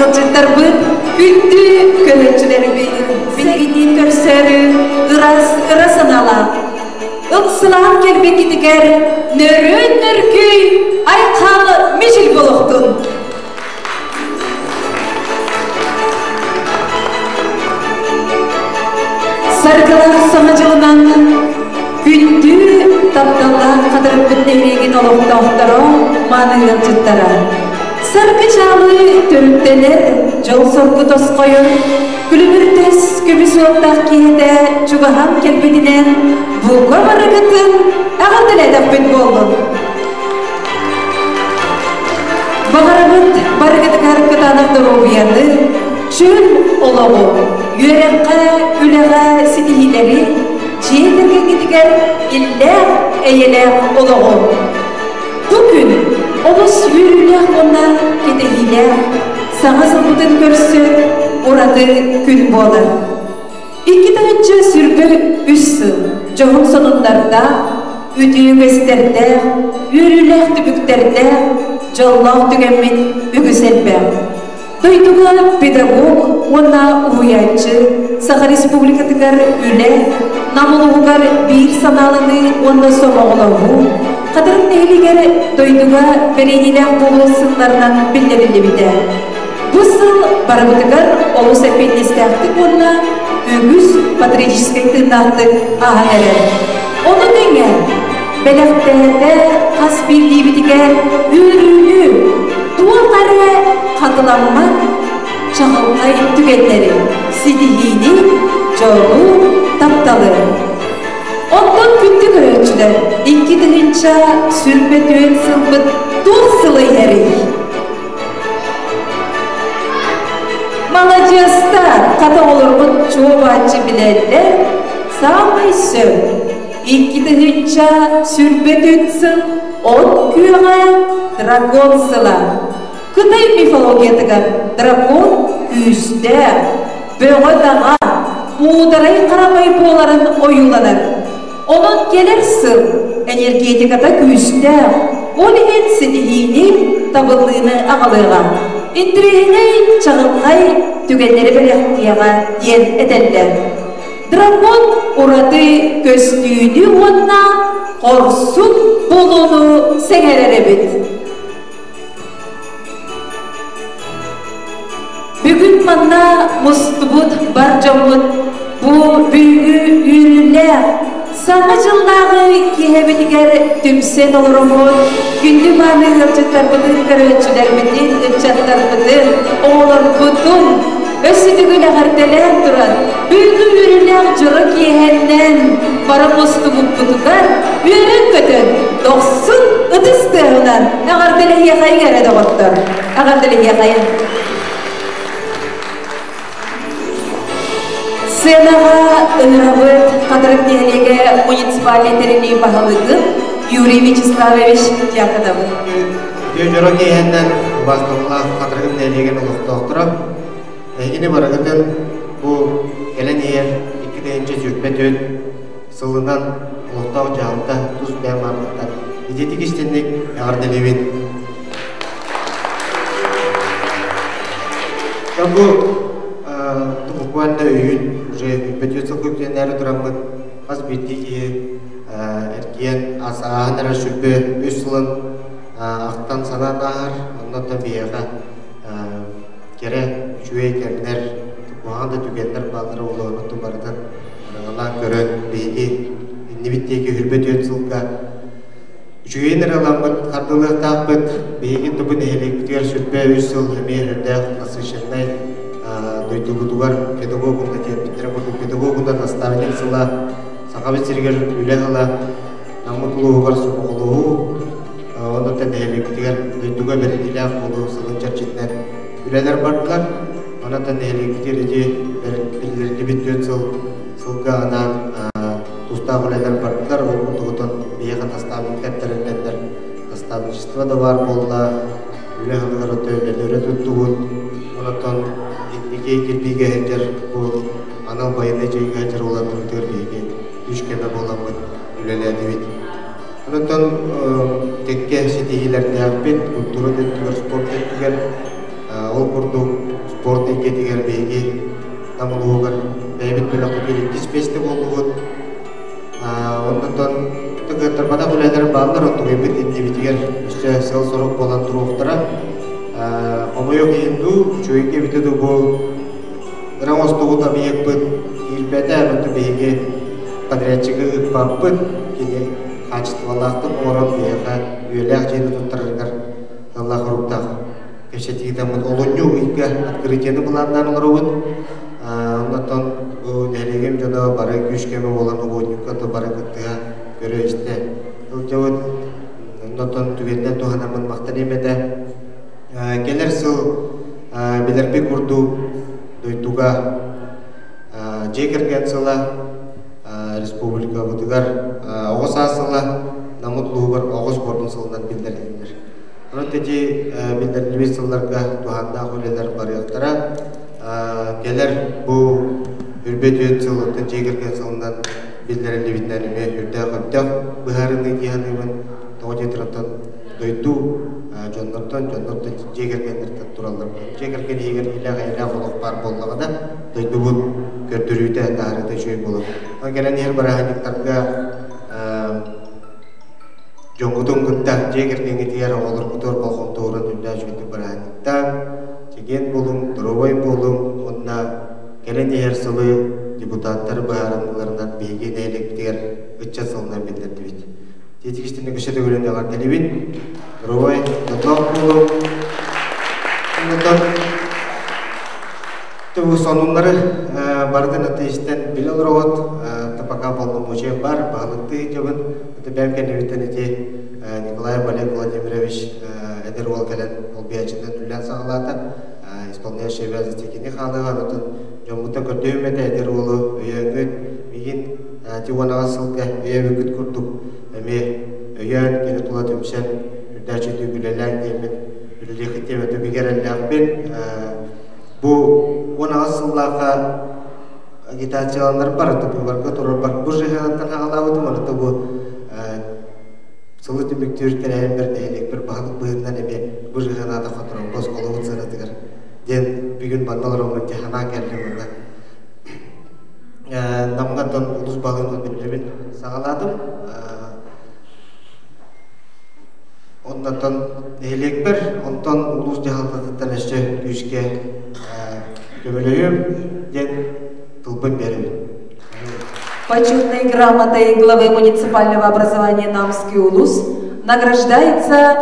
Ыалдьыттарбыт, күндү көрөөччүлэрбит, биһигинниин көрсөөрү ыраас ыра санаалаах, ыксалаан кэлбиккитигэр нөрүөн-нөргүй айхал мичил буолуохтун! Саргылаах саҥа дьылынан күндү тапталлаах хатырыкпыт нэһилиэгин олохтоохторо, мааны ыалдьыттара. Саргы чаалы төрүттэнэр, дьол-соргу тосхойор, күлүмүрдэс көмүс уоттаах киһитэ чугаһаан кэлбитинэн бука барыгытын эҕэрдэлээтэхпит буоллун. Баҕарабыт барыгытыгар кытаанах доруобуйаны, чөл олоҕу, үөрэххэ, үлэҕэ ситиһиилэри, дьиэ кэргэҥҥитигэр иллээх, эйэлээх олоҕу. Бу күн олус үөрүүлээх уонна кэтэһиилээх, саҥа сылбытын көрсөр ураты күн буолар. 2023 сыл дьоһун сонуннардаах, үтүө үгэстэрдээх, үөрүүлээх түбүктэрдээх, дьоллоох түгэммит үгүс элбэх. Дойдуга педагог уонна уһуйааччы Саха Республикатыгар үлэ, Нам улууһугар биир санааланыы уонна сомоҕолоһуу, Хатырык нэһилиэгэр дойдуга бэриниилээх буолуу сылларынан биллэриллибитэ. Бу сыл барыбытыгар олус эппиэтинэстээхтик уонна үгүс патриотическай тыыннаахтык ааһан эрэр. Ону тэҥэ, бэлэхтээтэ хас биирдиибитигэр үөрүүнү, туох эрэ хатыламмат чаҕылхай түгэннэри, ситиһиини, дьолу, тапталы. Онтон күндү көрөөччүлэр, 2024 сылбыт туох сыла иһэрий? Маладьыастар, хата оҕолорбут чуо-бааччы билэллэр, саамай сөп. 2024 сыл от күөҕэ дракон сыла. Кытай мифологиятыгар дракон күүстээх, бөҕө-таҕа, муударай харамай буоларын ойууланар. Онон кэлэр сыл энергетиката күүстээх, ол иһин ситиһиини, табыллыыны аҕалыаҕа, интэриэһинэй, чаҕылхай түгэннэри бэлэхтиэҕэ диэн этэллэр. Дракон ураты көстүүнү уонна хорсун буолууну сэҥээрэр эбит. Бүгүн манна мустубут бар дьоммут бу бүгүҥҥү үөрүүлээх Саҥа дьыллааҕы киэһэбитигэр түмсэн олороммут күндү мааны ыалдьыттарбытын, көрөөччүлэрбитин, ыччаттарбытын, оҕолорбутун өссө төгүл эҕэрдэлээн туран, бүгүҥҥү үөрүүлээх дьоро киэһэннэн бары мустубуппутугар үөрэн-көтөн, дохсун ытыс тыаһынан эҕэрдэлэһиэхэйиҥ эрэ доҕоттор, эҕэрдэлэһиэхэйиҥ. Сценаҕа ыҥырабыт Хатырык нэһилиэгэ муниципальнай тэриллии баһылыгын Юрий Вячеславович Дьяконовы. Үтүө дьоро киэһэннэн убаастабыллаах Хатырыгым нэһилиэгин олохтоохторо, эһигини барыгытын бу кэлэн иһэр 2024 сылынан олохтоох дьаһалта тус бэйэм ааппыттан ититик истинник эҕэрдэлиибин. Бу буквально өйүүн уже бөтүө сыл күктэнээри тураммыт хас биирдии киһи эргийэн ааһан эрэр 23 сылын ахтан санаан ааһар. Оннуттан биһиэхэ кэрэ үчүгэй кэмнэр, куһаҕан да түгэннэр бааллара буолуон барытын ырыҥалаан көрөн биһиги иннибит диэки 24 сылга үчүгэйин эрэ ыламмыт хардылыахтаахпыт. Биһиги тубу нэһилиэкпитигэр 23 сыл эмиэ үрдээх насыщеннай дойдубутугар педагог диэбиттэрэ курдук педагог наставник сыла Сахабыт сиригэр үлэ сыла Наммыт улууһугар сомоҕолоһуу оннуттан нэһилиэкпитигэр дойдуга бэриниилээх буолуу сылын чэрчитинэн үлэлэр бардылар. Онон нэһилиэкпитигэр ити биллэриллибит 4 сыл сылга анаан тустаах үлэлэр бардылар. Ол курдугутун биһиэхэ наставниктар тэриллэннэр наставничество да баар буолла, үлэ сылыгар өттө үлэлэри туттубут. Онтон инники кирбиигэ сылдьар бу анал байыаннай дьайыыга сылдьар уолаттарбытыгар биһиги үс кэмэ буоламмыт үлэлээтибит. Онтон кэккэ ситиһиилэрдээхпит, культура өттүгэр, спорт өттүгэр. Ол курдук спорт эйгэтигэр биһиги Нам улууһугар бэйэбит бөлөхпүтүгэр иккис миэстэ буоллубут. Оннотон кыаттарбатах үлэлэр бааллар, оттугуйбут иннибитигэр өссө сыал-сорук буолан туруохтара. Хомойуох иһин дуу, үчүгэйгэ эбитэ дуу бу ыра оҥостубут объекпыт киирбэтэ, онтон биһиги подрядчигы ыыппаппыт, кини хаачыстыбалаахтык оҥорон биһиэхэ үйэлээх дьиэни туттарарыгар сыаллаах-соруктаах кэпсэтиитаммыт олунньу ыйга открытиены былааннаан олоробут. Оннотон бу нэһилиэгим дьоно бары күүс-көмө буолан угуонньукка то бары кыттыһа көрө-истэ сылдьабыт. Оннотон түгэнинэн туһанаммын махтаныам этэ. Кэлэр сыл билэрбит курдук дойдуга дьиэ кэргэн сыла республикабытыгар оҕо саас сыла Намыт улууһугар оҕо спордун сылынан биллэриллэр. Онон ити биллэриллибит сылларга туһааннаах үлэлэр барыахтара. Кэлэр бу үрбэт үөт сылыттан дьиэ кэргэн сылынан биллэриллибитинэн эмиэ үрдээх өттөх быһаарыныы дии саныыбын. Тоҕо диэтэр оттон дойду дьоннортон, дьоннортон дьиэ кэргэннэртэн тураллар. Дьиэ кэргэн иһигэр илээх-эйэлээх олох баар буоллаҕына, дойдубут көрдөрүүтэ, таһаарыыта үчүгэй буолар. Онон кэлэн иһэр бырааһынньыктарга Дьоҥҥутун кытта дьиэ кэргэҥҥитигэр оҕолоргутугар болҕомто ууран үрдээх үчүгэйдик бырааһынньыктааҥ, чэгиэн буолуҥ, доруобай буолуҥ уонна кэлэн иһэр сылы депутаттар быһаарыныыларынан биһиги нэһилиэкпитигэр ыччат сылынан биллэрдибит. Тиэтигистини өссө төгүлүн эҕэрдэлиибин. Доруобай, дьоллоох буолуҥ. Онтон Бу сонуннары барытын аты истэн билэ олороҕут. Пока полномочия бар, баһылыктыы дьабын. Это бэм кэннибиттэн ити Николаев Олег Владимирович эдэр уол кэлэн олбуйааччынан үлэлээн саҕалаата. Исполняющий обязанности кини хаалыаҕа, онтон дьоммуттан көрдөһүм этэ эдэр уолу өйөөҥҥүт, миигин тиуанаҕа сылга өйөөбүккүт курдук эмиэ өйөөн, кини тула түмсэн, үрдээччи үлэлээн диэммин үлэлиэххит диэн өтө бигэ эрэллээхпин. Бу 18 сыллаахха агитацияланар бар, быыбарга турар бар. Бу жиһанаттан хаҕалаабытым, ону бу сылы түмүктүүр тэрээһин нэһилиэкпэр баһылык быһыытынан эмиэ бу жиһанаата хоторон оскуолабыт сыанатыгар диэн бүгүн манна олороммун дьэ санаан кэллим уонна Намҥаттан улус баһылыгын билэбин саҕалаатым. Оннотон нэһилиэкпэр, онтон улуус дьаһалтатыттан өссө күүскэ көмөлөһүөм диэн тылбын биэрэбин. Почетной грамотой главы муниципального образования Намский улус награждается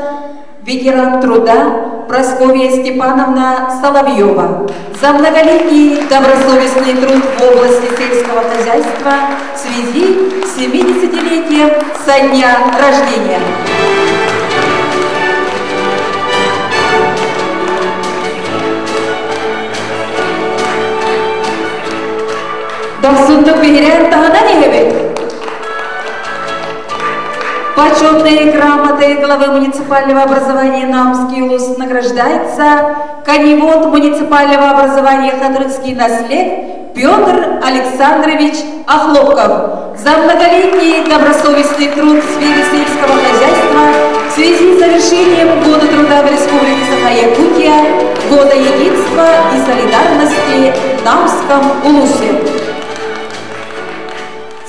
ветеран труда Прасковья Степановна Соловьева за многолетний добросовестный труд в области сельского хозяйства в связи с 70-летием со дня рождения. Дохсундук биһирээн таһынан иһэбит. Почетные грамоты главы муниципального образования Намский улус награждается коневод муниципального образования Хадрынский наслед Петр Александрович Охлопков за многолетний добросовестный труд в сфере сельского хозяйства в связи с завершением Года труда в Республике Саха-Якутия, Года единства и солидарности в Намском улусе.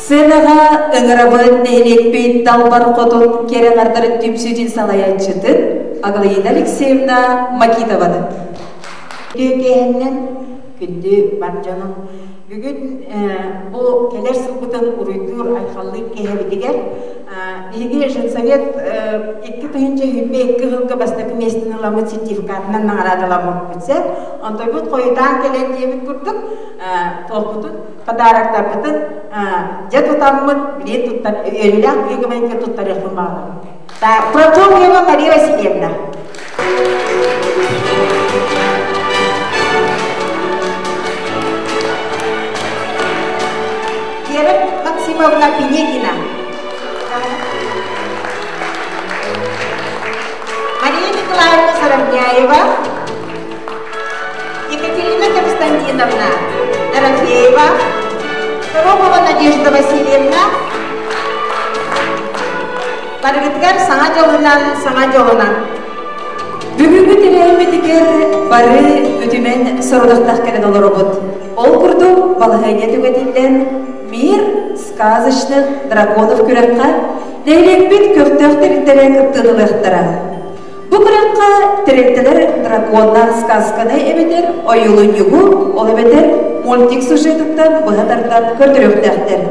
Сценаҕа ыҥырабын нэһилиэкпит Далбар Хотун кэрэ аҥардарын түмсүүтүн салайааччытын Аглаина Алексеевна Макитованы. Үтүөкэһиннэн күндү бар дьонум, бүгүн бу кэлэр сылбытын уруйдуур айхаллыыр киэһэбитигэр биһиги женсовет 2022 сылга бастакы миэстэни ыламмыт сертификатынан наҕараадаламмыппыт сэр. Онтойбут хойутаан кэлэн диэбит курдук туохпутун подароктарбытын дьэ тутаммыт, билиэн туттар, үөрүүлээх быһыыга туттарыахпын баҕарабын. Прокопьева Мария Васильевна. Вера Максимовна Пинегина. Мария Николаевна Саравняева. Екатерина Константиновна Дорофеева, Торопова Надежда Васильевна, барыгытыгар саҥа дьолунан, саҥа дьолунан. Бүгүҥҥү тэрээһиммитигэр бары үтүмэн сорудахтаах кэлэн олоробут. Ол курдук, балаһыанньа түгэтиллэн «Мир сказочных драконов» күрэххэ нэһилиэкпит көхтөөх тэрилтэлэрэ кыттыыны ылыахтара. Бу күрэххэ тэрилтэлэр драконнаах сказканы эбэтэр ойуулунньугу, ол эбэтэр мультик сюжетыттан быһа тардан көрдөрүөхтээхтэр.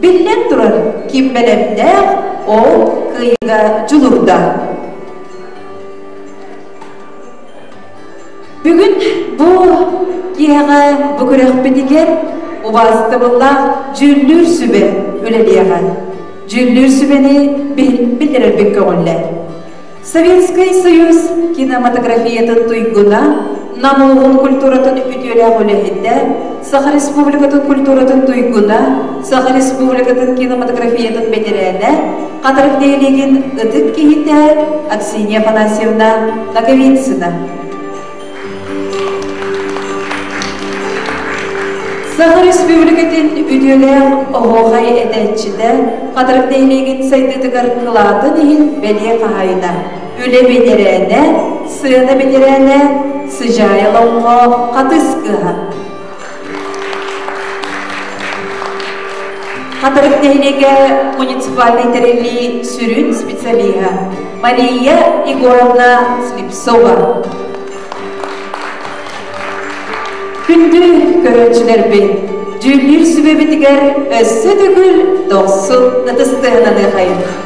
Биллэн турар, ким бэлэмнээх, ол кыайыыга дьулурда. Бүгүн бу киэһэҕэ бу күрэхпитигэр убаастабыллаах дьүүллүүр сүбэ үлэлиэҕэ. Дьүүллүүр сүбэни биллэрэрбин көҕүллэр. Советскай Союз кинематографиятын туйгуна, Нам улууһун культуратын үтүөлээх үлэһитэ, Саха Республикатын культуратын туйгуна, Саха Республикатын кинематографиятын бэтэрээнэ, Хатырык нэһилиэгин ытык киһитэ Аксинья Афанасьевна Ноговицына. Саха Республикатын үтүөлээх оһуохай этээччитэ, Хатырык нэһилиэгин сайдыытыгар кылаатын иһин бэлиэ хаһаайына, үлэ бэтэрээнэ, сыана бэтэрээнэ Сыдьаайа Лоҥхо Хатыс кыыһа. Хатырык нэһилиэгэ муниципальнай тэриллии сүрүн специалиһа Мария Егоровна Слепцова. Күндү көрөөччүлэрбит, дьүүллүүр сүбэбитигэр өссө төгүл дохсун ытыс тыаһынаныахайын.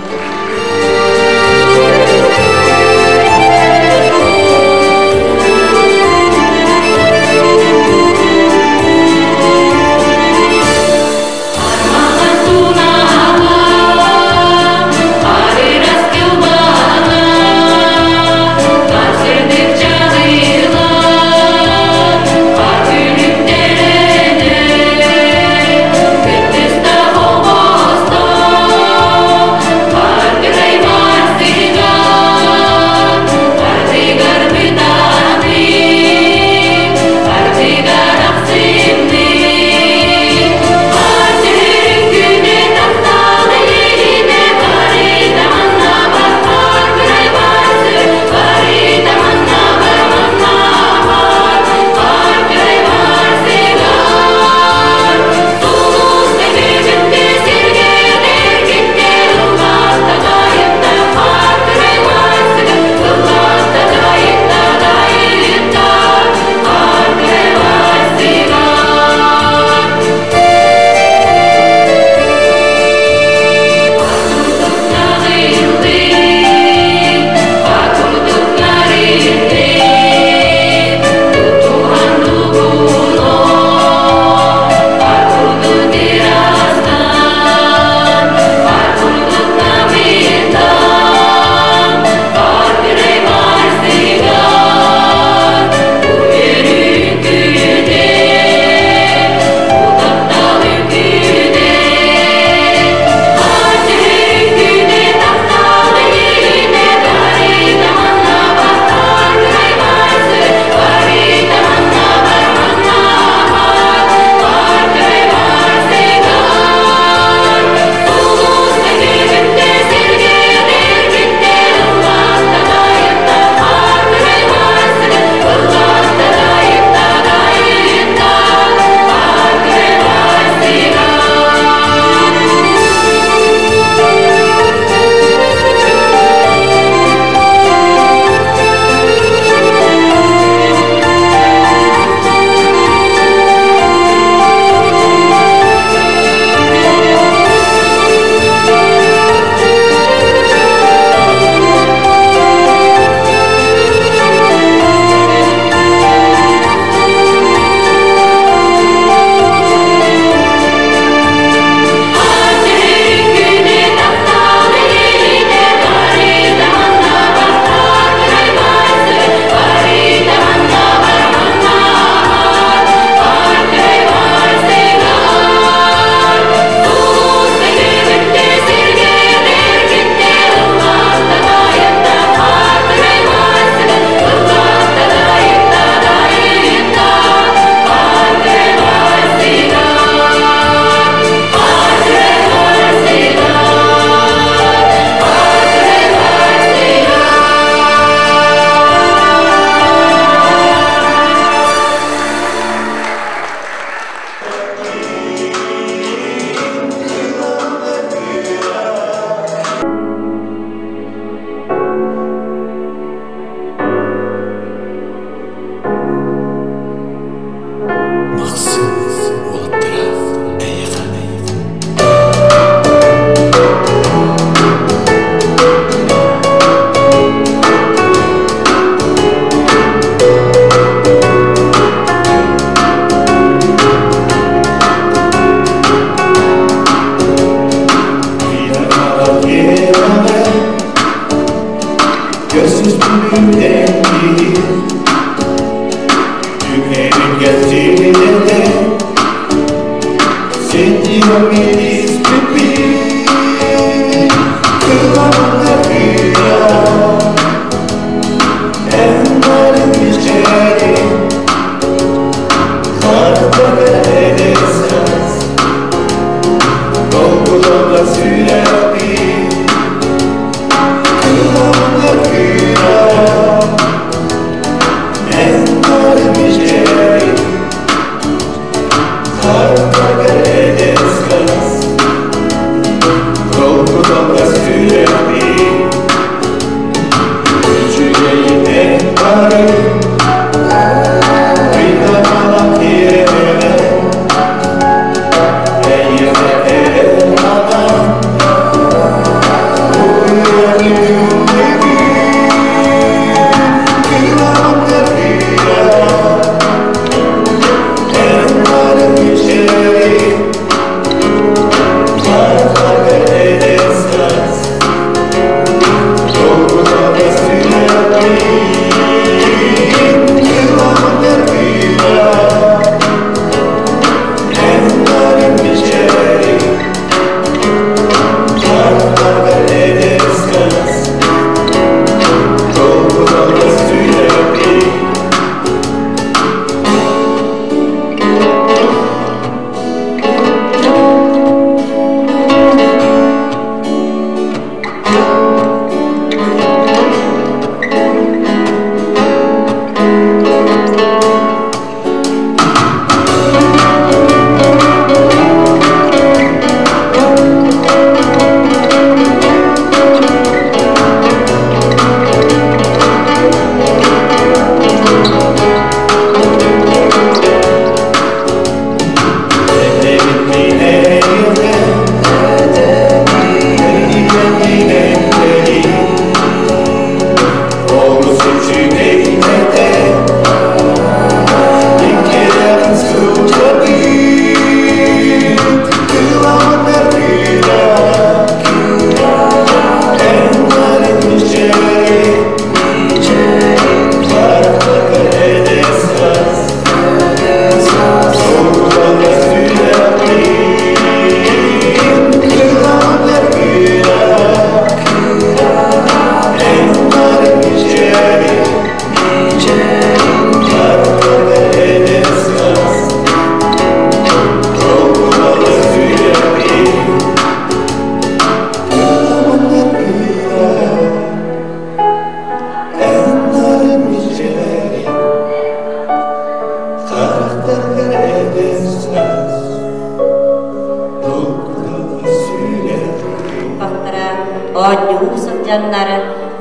Оонньуу сылдьаннар,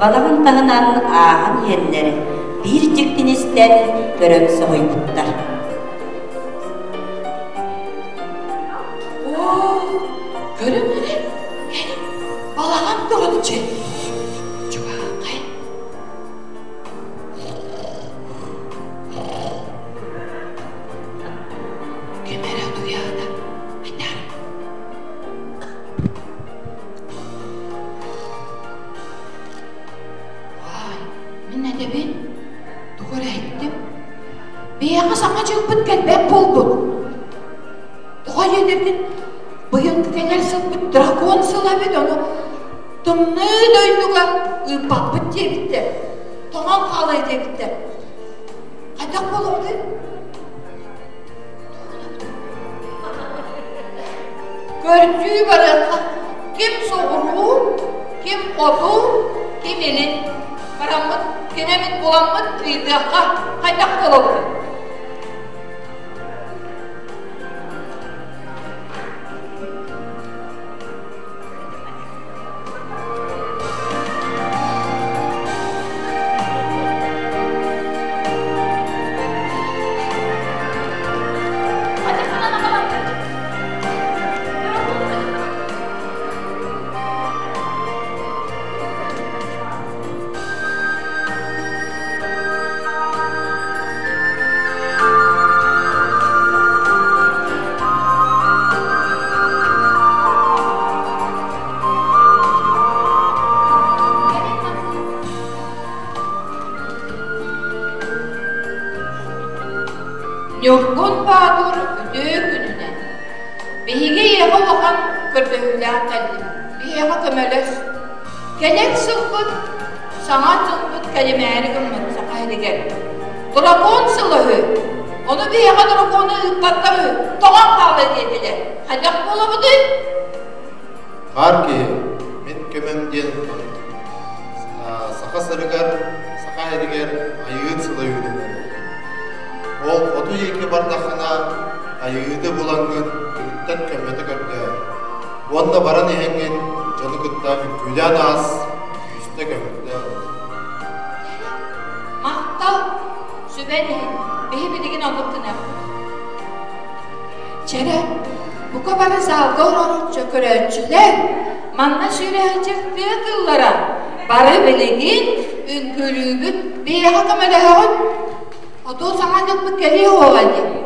балаҕан таһынан ааһан иһэннэр, биир дьиктини истэн, көрөн соһуйбуттар. Оо, көрүҥ эрэ, кэлин балаҕан тоҕончу. Чугаахай. Ким эрэ утуйаата, айтаар. Уай, мин этэбин, тугу эрэ иһиттим. Биһиэхэ саҥа дьылбыт кэлбэт буолбут. Тоҕо диэтэргин, быйылгы кэлэр сылбыт дракон сыла эбит, ону тымныы дойдуга ыыппаппыт диэбиттэр. Тоҥон хаалыа диэбиттэр. Хайдах буолуоҕуй? Көрдүү барыахха ким соҕуруу, ким хоту, ким илин. Бараммыт, ким эмит буламмыт ыйытыахха хайдах буолабытый? Ньургун Баатыр үтүө күнүнэн! Биһиги эйиэхэ улахан көрдөһүүлээх кэллибит. Биһиэхэ көмөлөс. Кэлэр сылбыт, саҥа дьылбыт кэлимээри гыммыт саха иһигэр. Дракон сыла үһү. Ону биһиэхэ дракону ыыппаттар үһү. Тоҕон хаалла диэтилэр. Хайдах буолабытый? Хаар киһи, мин көмөм диэн саха сырыгар, саха эригэр айыыт сыла үүнэн Ол хоту диэки бардаххына, айыыты булаҥҥын киниттэн көмөтө көрдөөр. Уонна баран иһэҥҥин дьону кытта үҥкүүлээн аас, күүстэ көмөтө Махтал, сүбэн иһин, биһи билигин оннук гыныахпыт. Чэрэ, бука бары залга олорор көрөөччүлэр, манна сүүрэ сылдьар тыа кыыллара бары билигин үҥкүүлүүбүт, биһиэхэ көмөлөһөҕүт. Оту саҥа дьылбыт кэлиэ уола дии.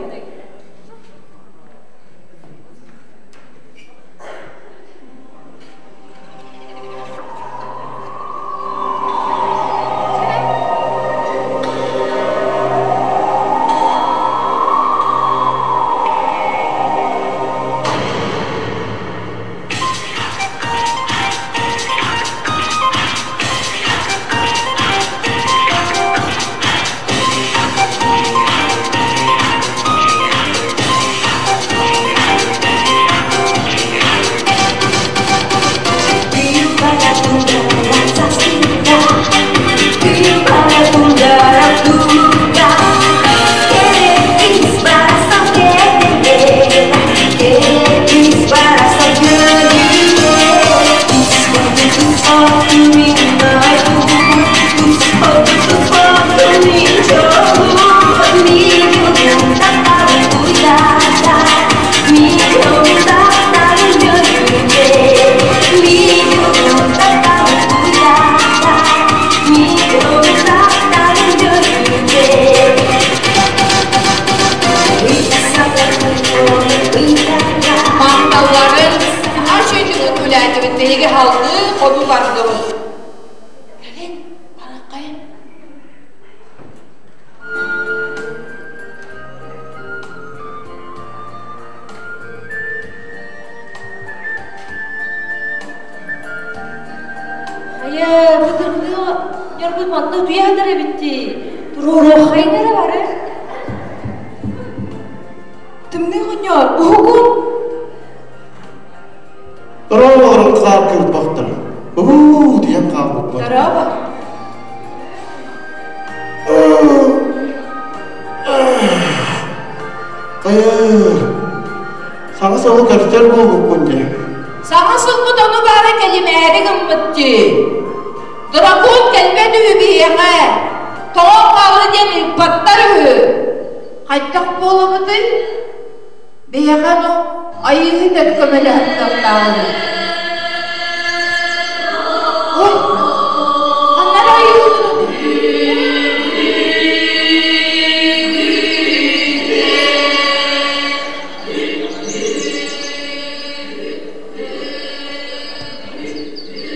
Махталларын аш өйдүгүн үлээтибит биһиги халгыы хоту бардыбыт. Кэлин, бараххайын. Хайа, бу тымныы ньорбут манна утуйа сытар эбит дии. Туруоруоххайын эрэ бары. Тымныы оҕонньор, уһугун! Дорооболорун хаар кыырпахтар. Уу, диэн хаалбыппар. Дорообо. Хайа, саҥа сылы көрсөр буолбуппун дии. Саҥа сылбыт ону баара кэлимээри гыммыт дии. Дракон кэлбэт үһү биһиэхэ. Тоҕо хаалы диэн ыыппаттар үһү. Хайдах буолабытый? Биһиэхэ ону Айыыһыт эрэ көмөлөһөр кыахтааҕын. Ой, ханна эрэ Айыыһыт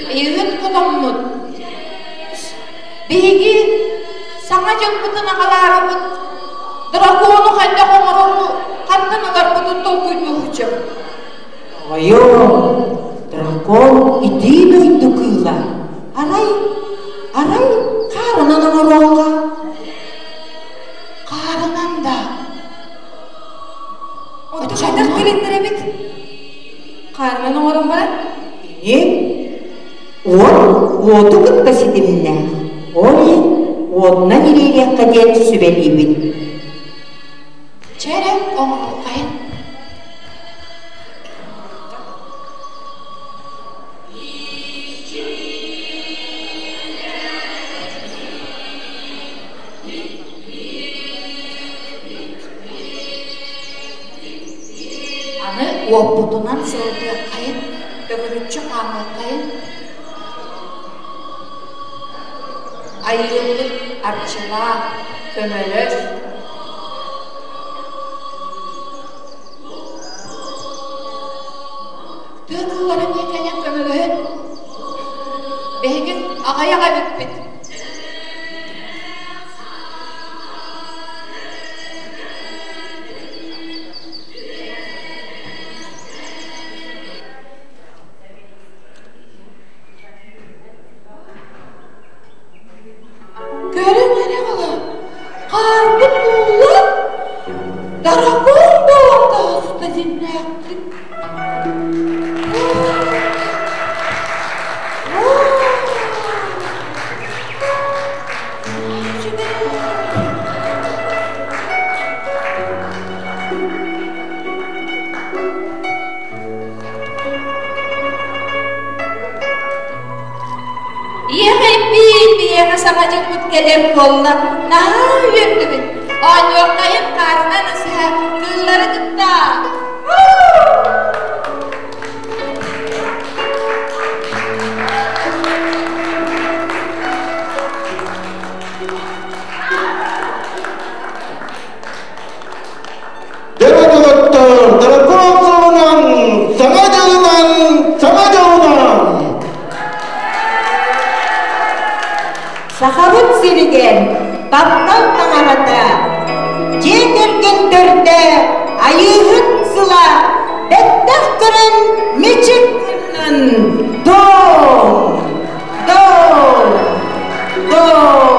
Айыыһыт хотоммут. Биһиги саҥа дьылбытын аҕалаарыбыт, дракону хайдах оҥорору хантан ыларбытын толкуйдуохча. Ойоо, дракон итии дойду кыыла. Арай, арай хаарынан оҥоруохха. Хаарынан да. Онту хайдах билиннэрэбит? Хаарынан оҥорон баран? Ини Уот уоту кытта ситимнээх, ол иһин уотунан ириэриэххэ диэн сүбэлиибин. Чэ эрэ, оҥоруоххайын. Аны уоппутунан сылытыаххайын, төгүрүччү хаамыаххайын. Айыыллык арчылаа, көмөлөс. Тыа кыыллара эмиэ кэлэн көмөлөһөн. Биһиги аҕыйах эбиппит. дьиннээхтик. Ийэхэйбиин биһиэхэ саҥа дьылбыт кэлэр буолла, наһаа үөрдүбүт. Оонньуоххайын хаарынан ысыһа кыыллары кытта. Дьэ доҕоттор, дракон сылынан, саҥа дьылынан, саҥа дьолунан! Сахабыт сиригэр таптал таҥарата, дьиэ кэргэн төрдө, Айыыһыт сыла бэттэх көрөн мичик гыннын дом, дом, дом.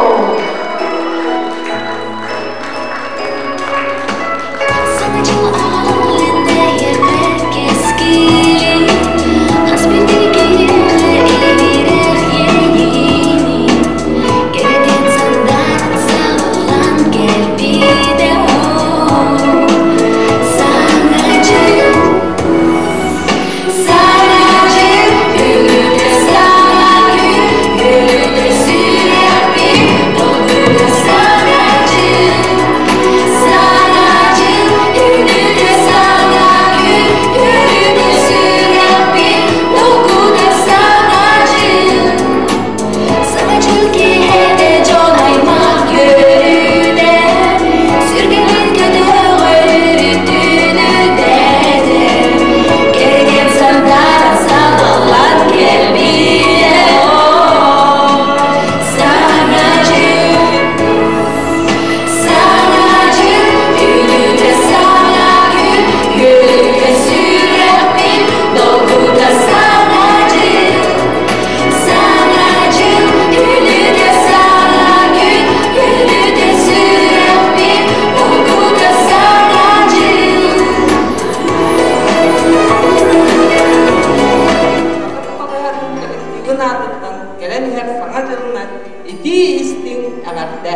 Коллективын аатыттан кэлэн иһэр Саҥа дьылынан итии-истиҥ эҕэрдэ!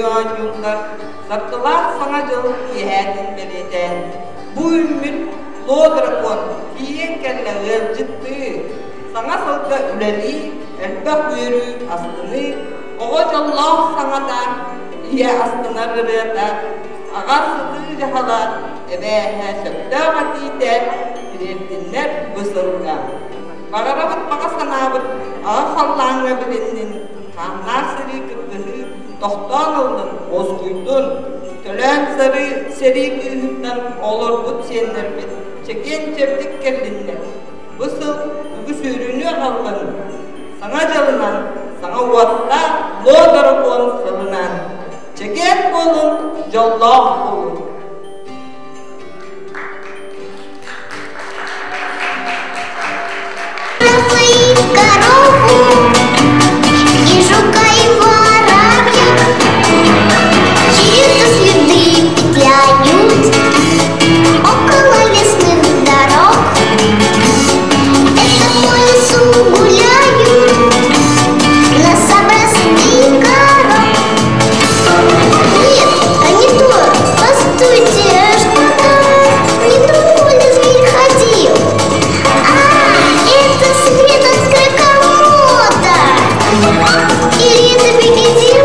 Оонньууллар саргылаах Саҥа дьыл киэһээтин бэлиэтээн, бу үүммүт Луо дракон тиийэн кэллэ ыалдьыттыы, саҥа сылга үлэлии, элбэх үөрүү, астыныы, оҕо дьоллоох саҥата, ийэ астынар ырыата, аҕа сытыы дьаһала, эбээһэ сөптөөх этиитэ тириэрдиннэр бу сылга. Баҕарабыт баҕа санаабыт аҕа халлааҥҥа билиннин, хааннаах сэрии кыргыһыы тохтоон ыллын, уоскуйдун, төлөөн сарыы сэрии кыыһыттан олорбут сиэннэрбит чэгиэн-чэбдик кэллиннэр. Бу сыл үгүс үөрүүнү аҕаллын, саҥа дьылынан, саҥа уоттаах луо дорокуон сылынан чэгиэн буолун, дьоллоох буолун! Корову и жука и воробья, Чьи-то следы петляют около лесных дорог. Это по лесу гуляют на собрасный коров. Нет, а не то. Постойте, что-то не то поле зверь ходил. А, это след от крокомода. Или это бригадир?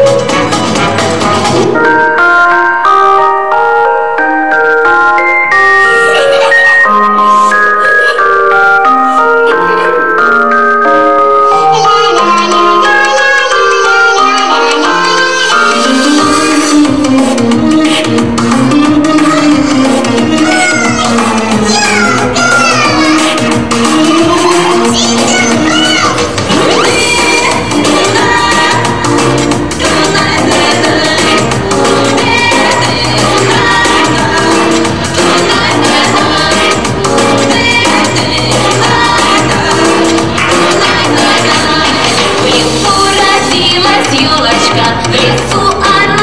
В лесу родилась елочка, в лесу она.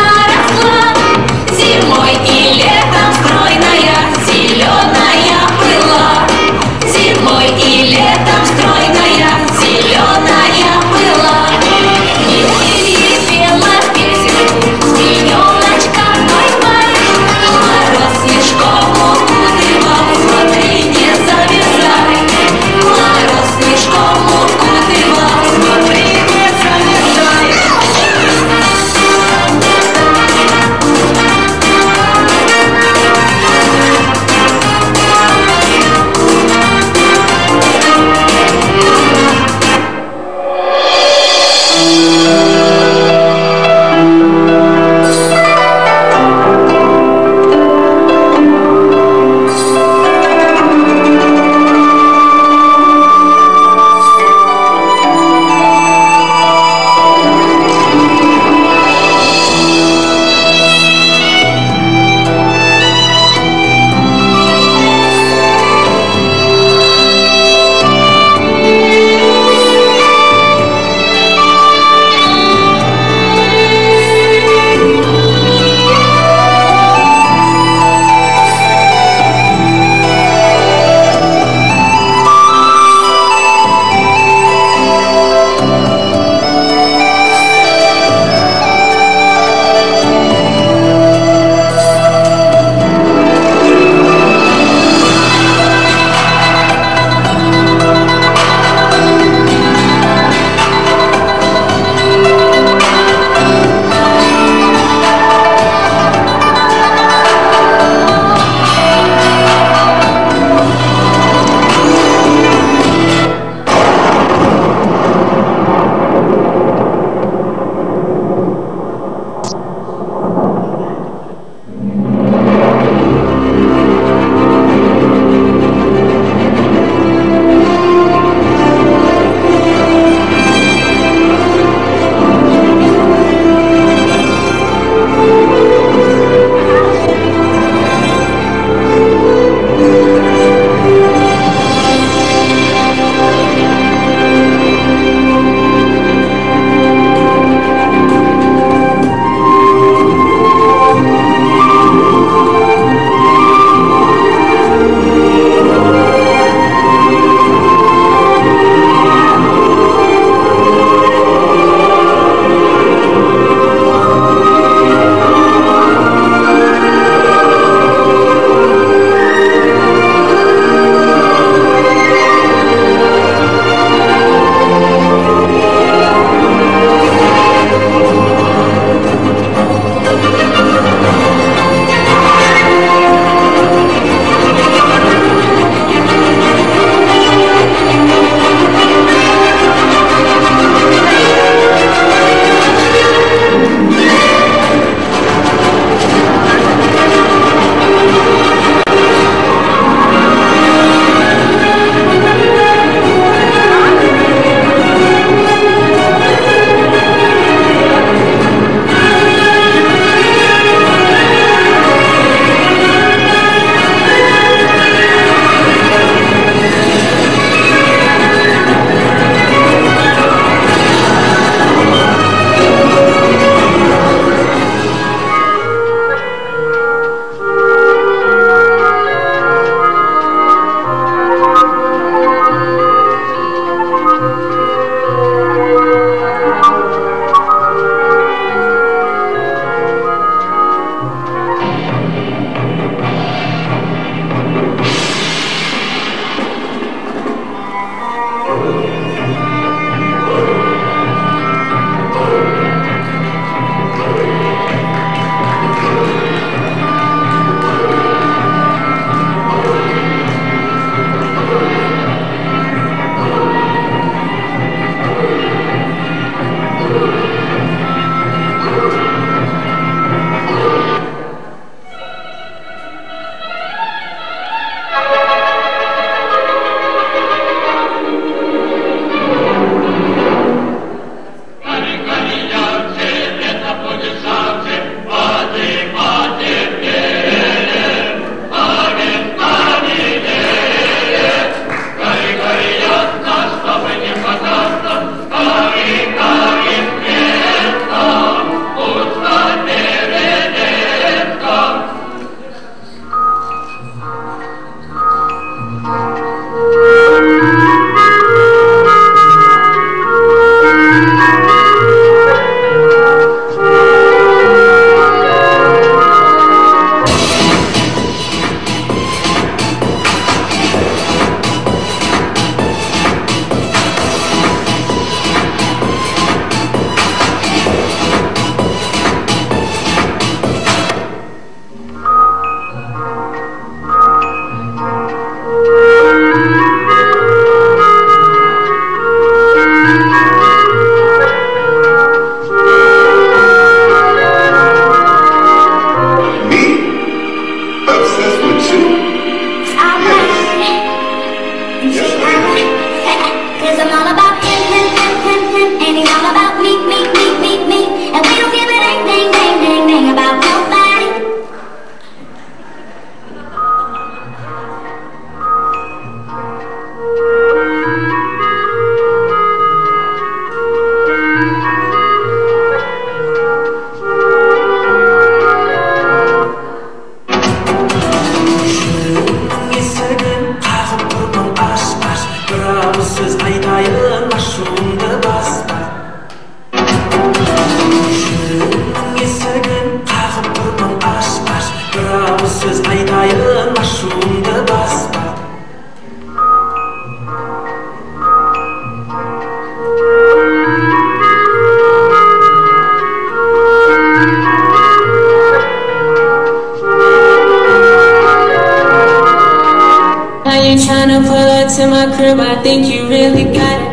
to my crib, I think you really got it.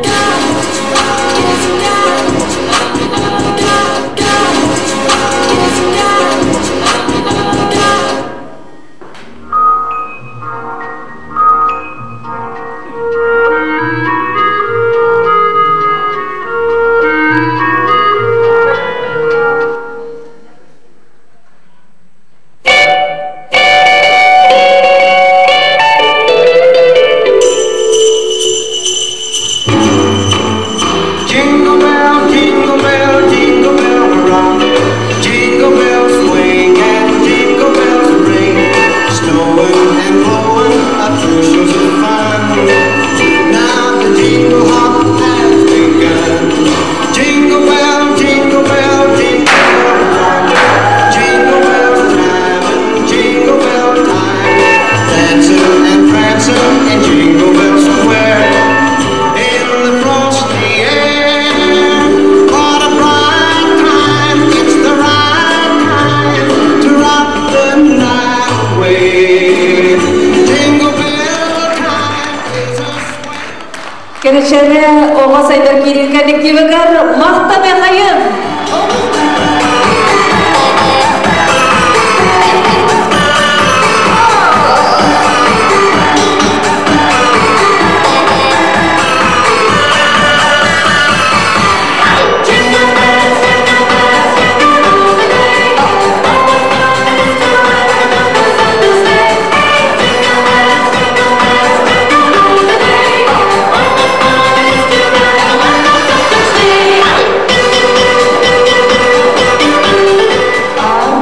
Jingle bell, jingle bell, jingle bell rock. Jingle bells swing and jingle bells ring. Snowing and blowing up bushels of fun. Now the jingle hop has begun. Jingle bell, jingle bell, jingle bell rock. Jingle bell time and jingle bell time. Dancing and prancing in Jingle Bell Square. In the frosty air, what a bright time! It's the right time to rock the night away. Jingle bell time is a Кэрэчэрэ оҕо сайдар киирин коллективыгар махтаныахайын!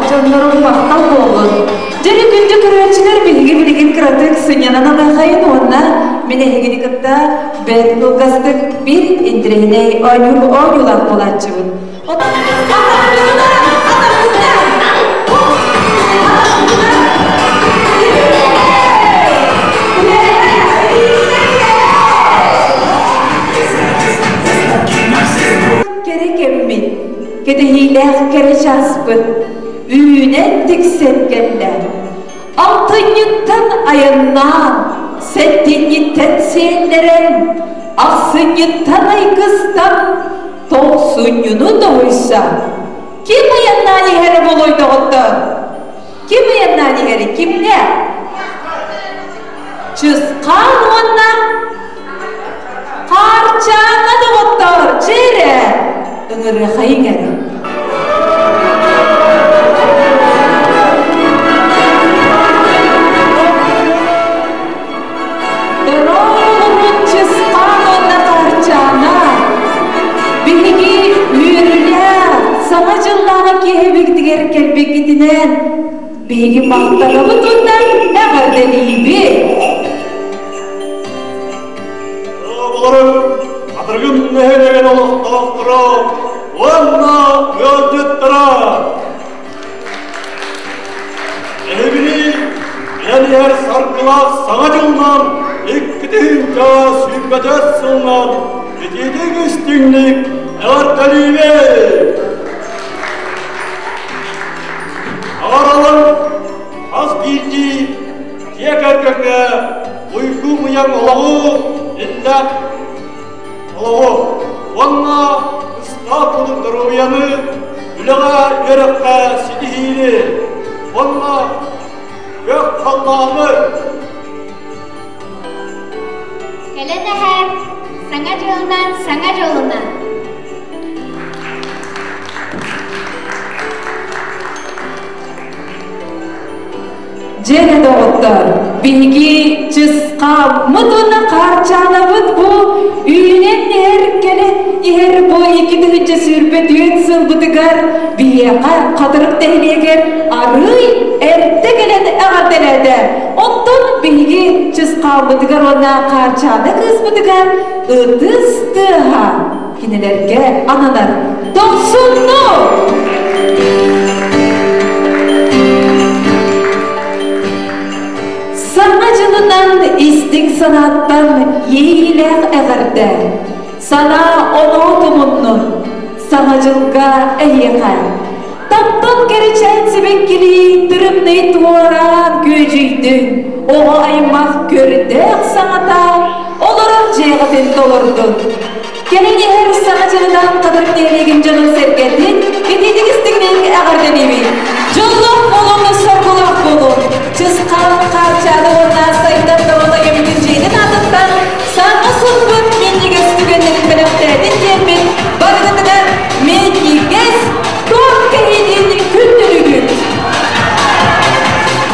Дьоннорум махтал буоллун. Дьэри күндү көрөөччүлэр биһиги билигин кыратык сынньанан алыахайын уонна мин эһигини кытта бэрт кылгастык биир интэриэһинэй оонньуур оонньуулаах буолааччыбын. Кэрэ кэммит, кэтэһиилээх кэрэ чааспыт үүнэн тиксэн кэллэ. Алтынньыттан айаннаан, сэттинньиттэн сиэллэрэн, ахсынньыттан айгыстан, тохсунньуну тоһуйса. Ким айаннаан иһэрэ буолуой доҕоттор? Ким айаннаан иһэри? Кимҥэ? Чысхаан уонна Хаарчаана доҕоттоор, чээрэ! Ыҥырыахайыҥ эрэ. Дорооболорбут Чысхаан уонна Хаарчаана! Биһиги үөрүүлээх Саҥа дьыллааҕы киэһэбитигэр кэлбиккитинэн биһиги махтанабыт уонна эҕэрдэлиибит! Оҕолорум, Хатырыгым нэһилиэгин олохтоохторо уонна ыалдьыттара! Эһигини билэн иһэр саргылаах Саҥа дьылынан 2024 сылынан итиитик истиҥник эҕэрдэлиибит! Аҕаралар хас биирдии дьиэ кэргэҥҥэ уйгу-муйаҥ олоҕу иллээх олоҕу уонна ыстаап курдук доруобуйаны үлэҕэ үөрэххэ ситиһиини уонна күөх халлааны Кэлэн эһэр Саҥа дьылынан, саҥа дьолунан! Дьэ, доҕоттор, биһиги чысхааммыт уонна хаарчаанабыт бу үүнэн иһэр кэлэн иһэр бу 2024 сылбытыгар биһиэхэ Хатырык нэһилиэгэр арыый эрдэ кэлэн эҕэрдэлээтэ. Оттон биһиги чысхааммытыгар уонна хаарчаана кыыспытыгар ытыс тыаһа кинилэргэ ананар. Дохсунну! Саҥа дьылынан истиҥ санааттан иэйиилээх эҕэрдэ! Санаа оноо тумуннун, Саҥа дьылга эһиэхэ! Таптал кэрэчээн сибэккилии тырымныы туораан күөдьүйдүн, оҕо аймах көрдөөх саҥата. Олорор дьиэҕитин толордун. Кэлин иһэр Саҥа дьылынан Хатырык нэһилиэгин дьонун-сэргэтин итиитик истиҥник эҕэрдэлиибит. Дьоллоох буолуҥ, соргулаах буолуҥ. Чысхаан Хаарчаана уонна Сайдар норуот айымньытын дьиэтин аатыттан саҥа сылбыт минньигэс түгэннэрин бэлэхтээтин диэммит барыгытыгар минньигэс торт кэһиитин күндүлүүбүт.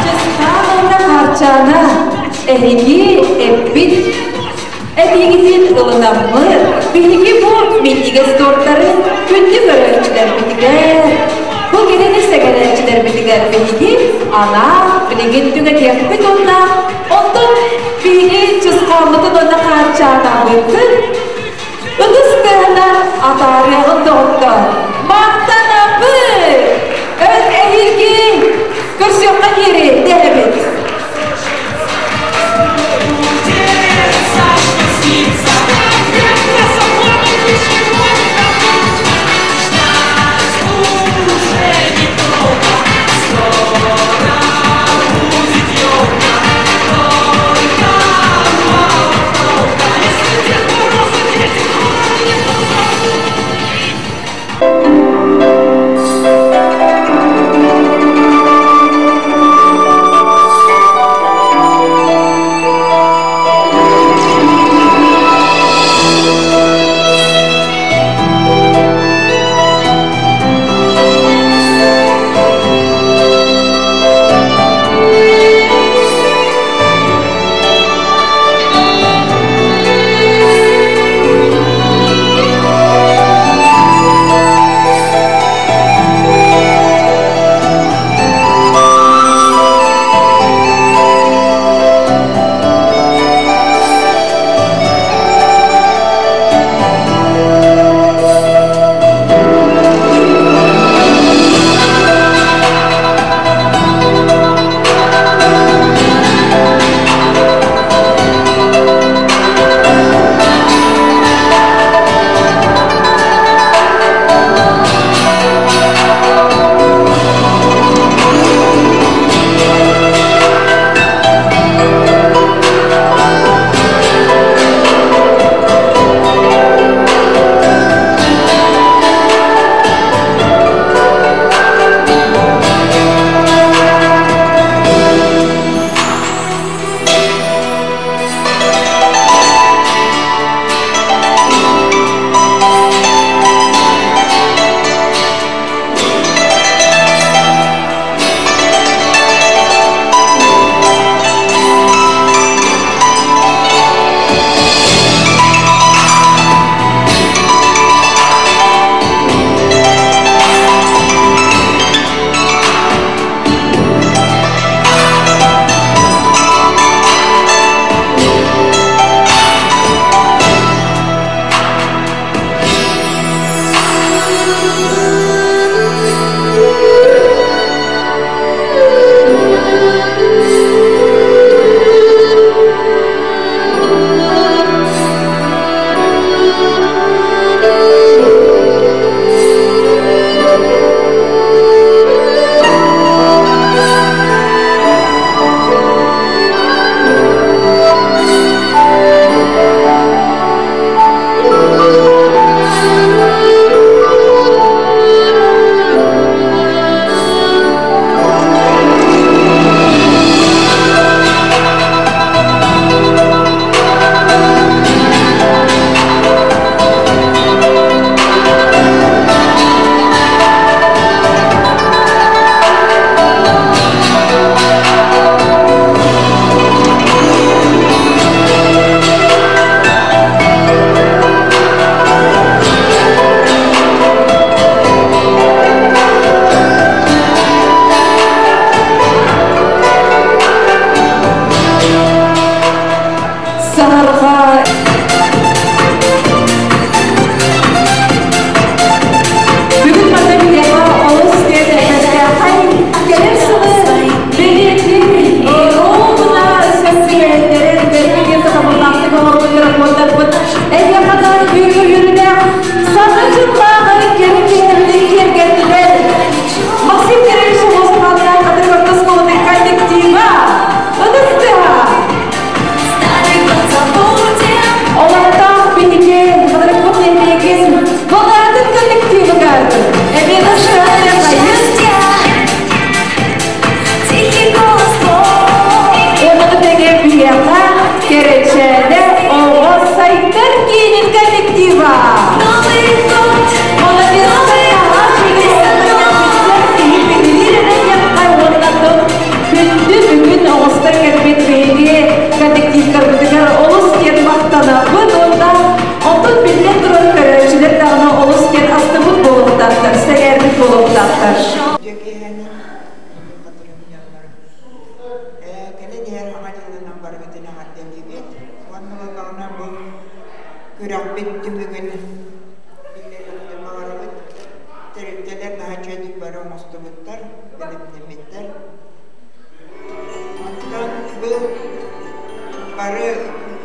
Чысхаан уонна Хаарчаана эһиги эппит Этиигитин ылынаммыт, биһиги бу минньигэс тортары күндү көрөөччүлэрбитигэр, бу кинини сэгэлээччилэрбитигэр биһиги анаан билигин түҥэтиэхпит уонна онтон биһиги чысхааммытын уонна хаарчаанабытын ытыс тыаһынан атаарыаҕын доҕоттор. Махтанабыт! Өн эһиги көрсүөххэ диэри дэһэбит. кылаастар. Кэлэн иһэр Саҥа дьылынан барыгытын эҕэрдэлиибит уонна буоллаҕына бу күрэхпит түмүгүн биллэриэхпитин баҕарабыт. Тэрилтэлэр наһаа үчүгэйдик бары оҥостубуттар, бэлэмнэммиттэр. Онтон бу бары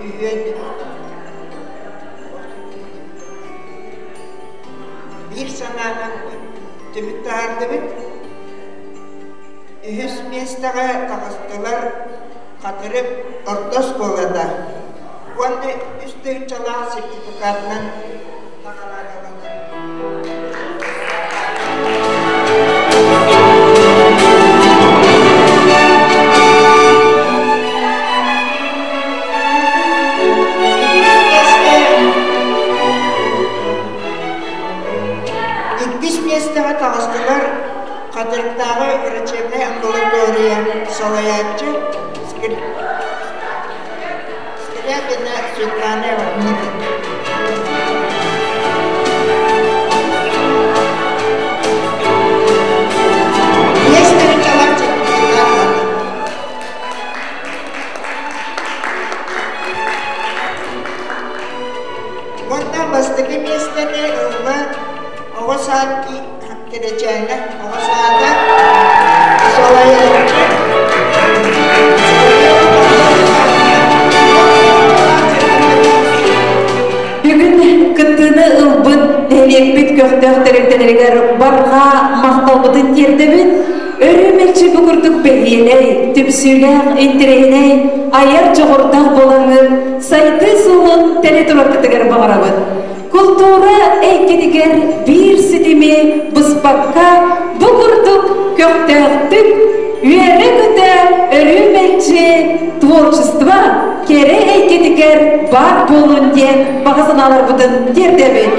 үһүөн биир санаанан түмүк таһаардыбыт. Үһүс миэстэҕэ таҕыстылар Хатырык орто оскуолата уонна үс тыһыынчалаах сертификатынан наҕараадаланар. Иккис миэстэҕэ таҕыстылар Хатырыктааҕы врачебнай амбулатория салайааччы Скрябина Светлана Ивановна. Биэс тыһыынчалаах сертификат ылла. Уонна бастакы миэстэни ылла оҕо саад Кэрэчээнэ оҕо саада салайааччы Бүгүн кыттыыны ылбыт нэһилиэкпит көхтөөх тэрилтэлэригэр барҕа махталбытын тиэрдэбит. Өрүү мэлдьи бу курдук бэһиэлэй, түмсүүлээх, интэриэһинэй, айар дьоҕурдаах буолаҥҥыт сайдыы суолун тэлэ тураргытыгар баҕарабыт. Култуура эйгэтигэр биир ситими быспакка бу курдук көхтөөхтүк, үөрэ-көтө өрүү мэлдьи творчество кэрэ эйгэтигэр баар буолун диэн баҕа санааларбытын тиэрдэбит.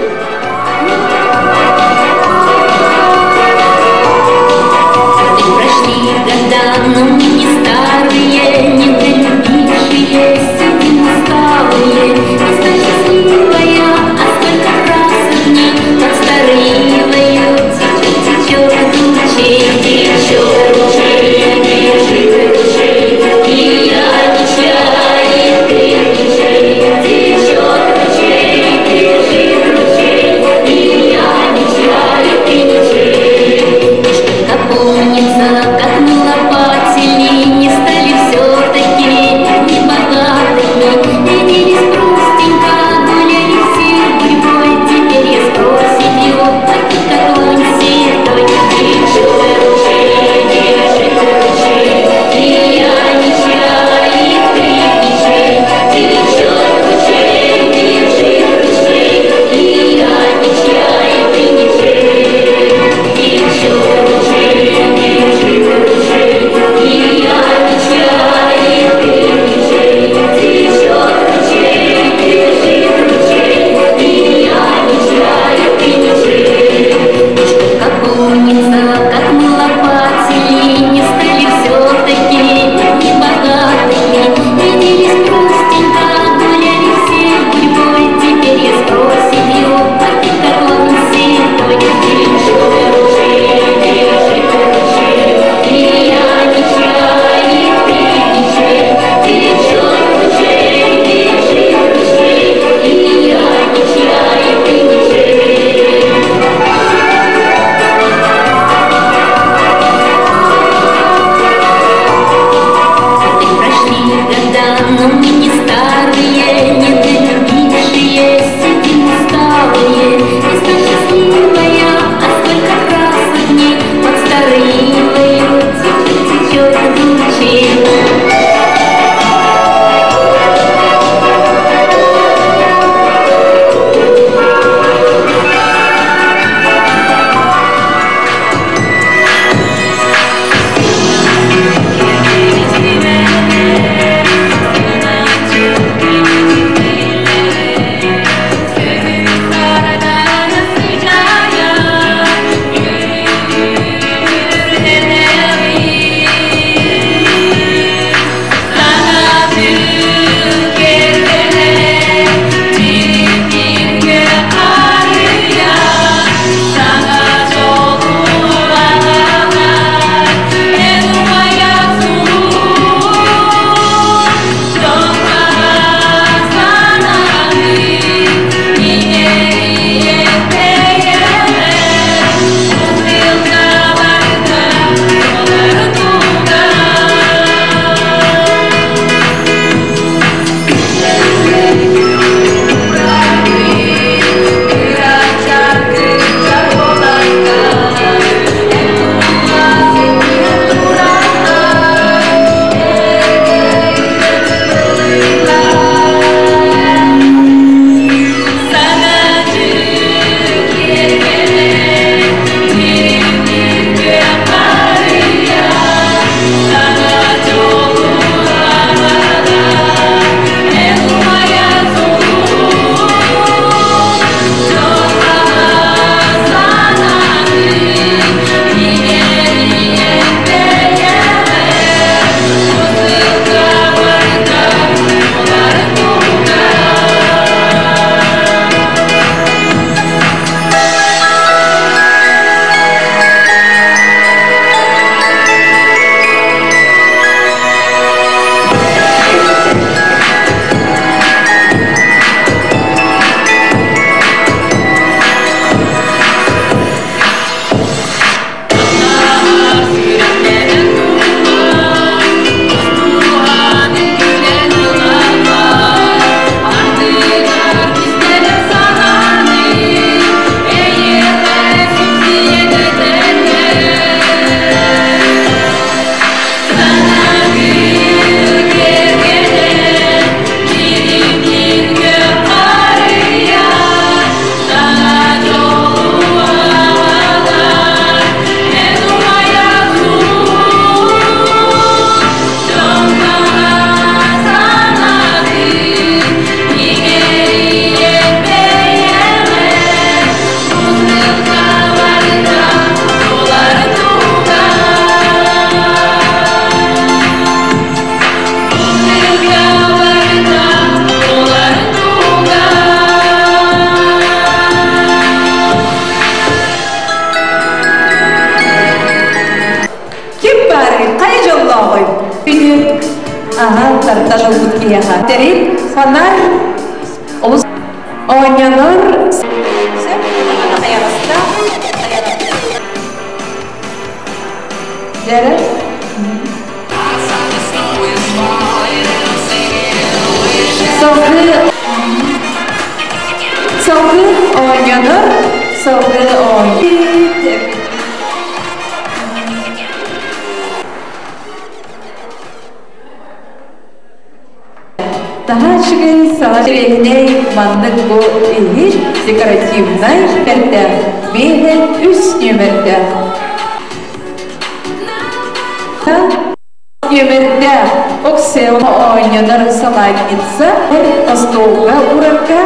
Прошли года, но мы не старые, не долюбившие, сидим усталые. Весна счастливая, а сколько красок в ней под стариною. Течет, течет ручей, течет ручей, бежит ручей, и я отвечаю, ты отвечай. Течет ручей, бежит ручей, и я отвечаю. кыттан ылбыт киһиэхэ. Тэрил, фонарь, олус оонньонор. Дьэрэ. Салгыы Салгыы оонньонор, салгыы оонньуур. Таһаа үчүгэй саҥа чэрэһинэй маннык бу иһит декоративнай бэрдээх биэһэ үс нүөмэрдээх. Нүөмэрдээх Оксел оонньонор салаатница остуолга урарга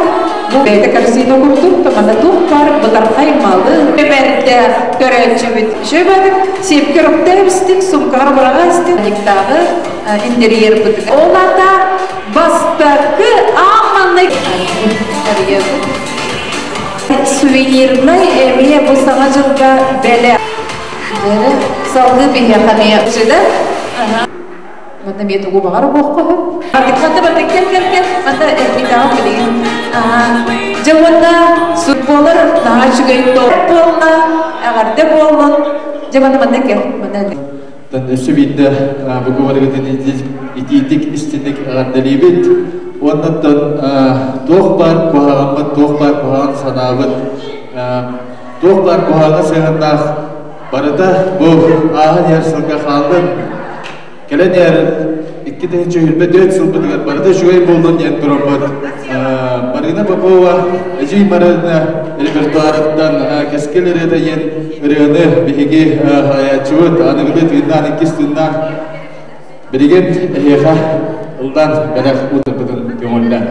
бу бэйэтэ корзина курдук тумана туох баар бытархай малы нүөмэрдээх көрөөччүбүт Шөбөтүк сиэпкэ рукта эбистик, сумкаҕар быраҕа истик никтааҕы интерьер бытыга. Ол ата бастакы ааманнай сувенирнай эмиэ бу саҥа дьылга бэлэ. Салгыы биһиэхэ эмиэ да? Манна эмиэ тугу баҕар буохха Ханта барда кел кел кел манна эргитаҕа билигин. Дьэ уонна сур буолар наһаа үчүгэй буолла, эҕэрдэ буоллун. Дьэ манна манна кел манна. Тан өссө биирдэ бугуһарыгытын итиитик истинник эҕэрдэлиибит. Уоннаттан туох баар куһаҕаммыт, туох баар куһаҕан санаабыт, туох баар куһаҕаҥа сыһыаннаах барыта бу ааһан иһэр сылга хааллын. Кэлэн иһэр 2024 сылбытыгар барыта үчүгэй буоллун диэн тураммыт Марина Попова Эдьиий Марина репертуарыттан Кэскил ырыата диэн ырыаны биһиги хайааччыбыт аныгылыы тыыннаан иккис тыыннаах билигин эһиэхэ ыллаан бэлэх уутарбытын көҥүллээн.